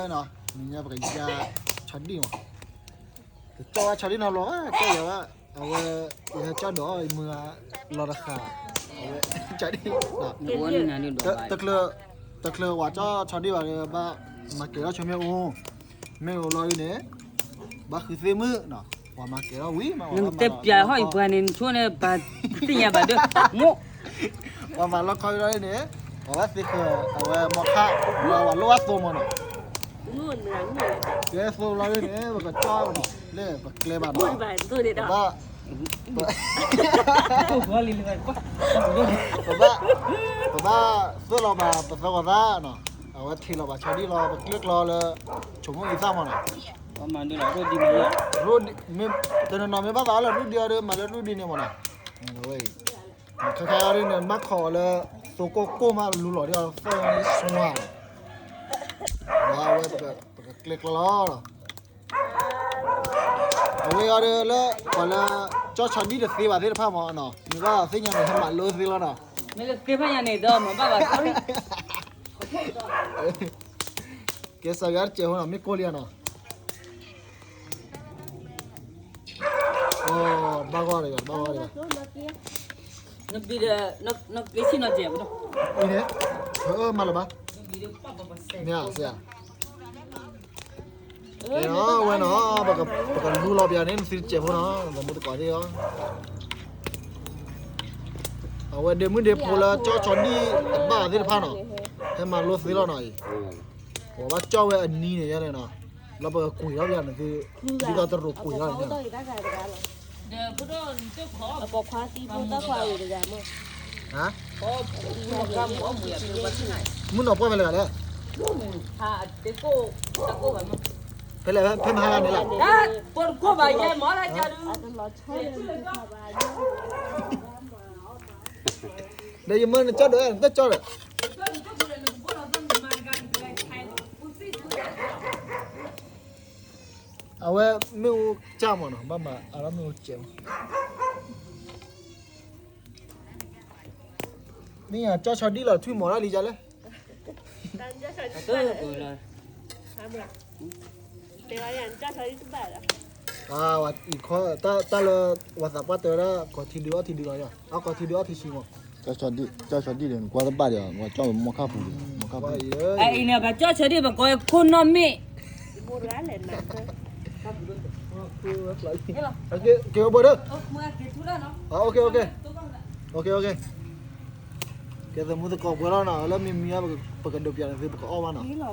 နီၤ, နံၤညါပကယါဆီဒံၣ်မး, တကၠီဝဲဆီဒံၣ်နီၤလီၤ, ကၠီယၤဝဲ, အဝဲ, ယဟဲကၠီဒီးယမုၢ်ဂၤလီၤတဃာ်, အဝဲ, ဆီဒံၣ်, တချုး, တချုးဝဲကၠီဆီဒံၣ်ဘၣ်ဒီး ဘၣ်မၤကဲၤထီၣ်ဆိမ့ၣ်အူ, မ့ၣ်အူလီၤဒ်န့ၣ်, ဘၣ်ဃုသ့ၣ်မုၣ်နီၤ, ပှၤမၤကဲၤထီၣ်ဝံၤမး, နတဲပျးဟီၣ်ယပှၤန့ၣ် နဆိန့ၣ် ပှၤသ့ၣ်ညါဘၣ်ဒီး, မိၢ် ပှၤမၤလီခီလီၤဒ်န့ၣ်, ပှၤဘၣ်သ့ၣ်ဃၢၤ အဝဲမီခါ, ပှၤဝဲလိၣ်ဘၣ်သိမးနီၤ, ကဲသိလီၤဒ်န့ၣ် ပကကၠီနီၤ, လၢပကျဲဘၣ်နီၤ, ဘၣ်, ပဘၣ်, ပဘၣ်သိလီၤဘၣ်ပသၢဂီၤသၣ်နီၤ, အဝဲထံၣ်လီၤဘၣ်ဆီဒံၣ်လီၤ ပကျဲကျီလၢ, ဆိမိၣ်အံၤသၣ်မးနီၤ, တနီၤနီၤမ့ၢ်ဘၣ်သးလၢရူဒံအီၤဒီး မၤလၢရူဒံန့ၣ်မးနီၤ, ဝဲအံၤ ခါခါအီၤဒ်န့ၣ် မၤခီအီၤလၢ, သိကိၢ်ကိၢ်မးလူလီၤဒ်အီၤ သၢဂၤန့ၣ်စွါ, ဒီးအဝဲ, ပကကျဲကျီလီၤ, အဝဲအီၤဒီးလၢ, ပှၤလၢ, ကၠီဆီဒံၣ်တသ့ဘၣ်သ့ၣ်တဖၣ်မးနီၤ, မ့ၢ်ဘၣ်သ့ၣ်ညါန့ၣ် ဟဲမၤလိသ့လီၤနီၤ, မ့ၢ်လၢသ့ၣ်ဖၣ်ညါန့ၣ်ဒီးမၤဘၣ်ဘၣ် sorry, ကဲစးဂၤတစဲးဖိနီၤ မ့ၢ်ကိၢ်လံနီၤ ဘၣ်ဂီၢ်တဂၤ, ဘၣ်ဂီၢ်တဂၤ, နဘံဒီး, နက့ၤဆံၣ်နီၤစဲး, အံၤန့ၣ်, မၤလၢၤဘၣ်, မ့ၢ်ဧါ, ကဲနီၤ ဝဲနီၤ, ပကလူလီၤပျးန့ၣ် နသုတစဲးဖိနီၤ သမူသကိးသ့ၣ်ဧၢ, အဝဲဒ့မုၣ်ဒ့ဖိလၢကၠီဆီဒံၣ်တဘၣ်သ့ၣ်တဖၣ်နီၤ, ဟဲမၤလိသ့လီၤနီၤအံၤ, ပဘၣ်ကၠီဝဲအနံၤန့ၣ်ယဲန့ၣ်နီၤ, လၢပကကွံာ်ထီၣ်ပျးန့ၣ်သု, ဒ်သိးတရူးကွံာ်ထီၣ်န့ၣ် မုၢ်နီၢ်ပှၢ်ဖဲလဲၣ်ဂၤလဲၣ်, ဖဲလဲၣ်ဖဲမဟါဂၤန့ၣ်လီၤ, ဒီးယမၢနကၠီဒိၣ်နတကၠီဒီး, အဝဲမ့ၣ်အူကၢ်မးနီၤ ဘၣ်မၤအါထီၣ်မ့ၣ်အူကၢ်မး, မ့ၢ်ယကၠီဆီဒံၣ်လီၤထွံၣ်မီၤတၢ်လံယလဲၣ်, တၢ်လၢ, ဝၤသးပှၢ်တဲဝဲဒၣ် ကီၢ်ထံဒုးအီၣ်ထံဒုးလီၤယၤ, အကီၢ်ထံဒုးအီၣ်ထံဆှံမး, ကၠီဆီဒံၣ်န့ၣ် ကွၢ်တဘၣ်ဒီး ပှၤကၠီဝဲမီၢ်ခါပူၤ, မီၢ်ခါပူၤ, အံၤန့ၣ် ပှၤကၠီဆီဒံၣ် ပကိးခိၣ်နီၣ်မ့ၣ်, က့ၤဝဲဘၣ်ဒီး, ကဲသမူသကိးပှဲၤလီၤနီၤ လၢမံၤမံၤအီၤ ပကဒိးပျးန့ၣ်သု ပကအီၣ်ဘၣ်နီၤ,